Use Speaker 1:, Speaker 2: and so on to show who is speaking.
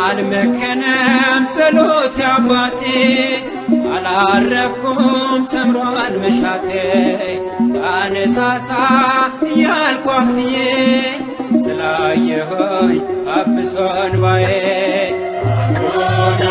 Speaker 1: አልመከነም ጸሎቴ አባቴ፣ አላረፍኩም ሰምሯል መሻቴ። አነሳሳ እያልኩ አፍትዬ ስላየሆኝ ታብሶ እንባዬ።
Speaker 2: አቡነ